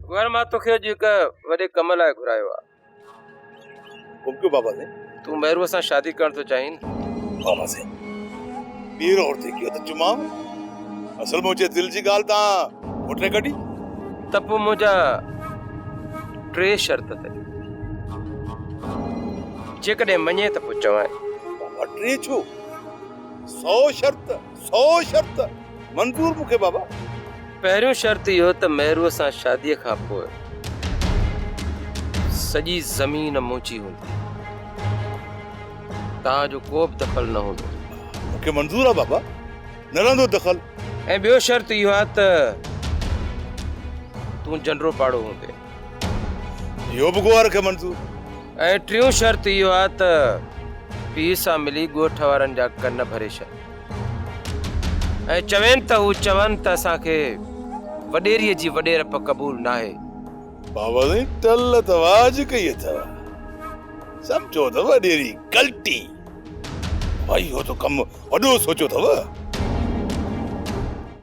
گوهر مان توکي اڄ هڪ وڏي ڪم لاء گهرايو آ. حڪم ڪيو بابا سائين. تون مهروء سان شادي ڪرڻ ٿو چاهين؟ بابا سائين ٻيهر اور ٿي ڪيو ته چمانء. اصل منهنجي دل جي ڳالهه تان موٽي ڪڍي. ته پوء منهنجا ٽي شرط اٿئي. جيڪڏهن مڃين ته پوء چوانء. بابا ٽي ڇو؟ سئو شرط، سئو شرط منظور مون کي بابا. پهريون شرط اهو ته مهروء سان شاديء کان پوء سڄي زمين منهنجي هوندي. توهان جو ڪو به دخل نه هوندو. مون کي منظور آ بابا، نه رهندو دخل. ۽ ٻيو شرط اهو آ ته تون جنڊرو پاڙو هوندين. اهو به گوهر کي منظور. ۽ ٽيون شرط اهو آ ته پيء سان ملي ڳوٺ وارن جا ڪن ڀري ڇڏ ۽ چوين ته هو چون ته اسان کي وڏيري جي وڏيرپ قبول ناهي. بابا سائين ٽل ته واج ڪئي اٿو. سمجهو ته وڏيري ڪلٽي. ڀائي اهو ته ڪم وڏو سوچيو اٿو.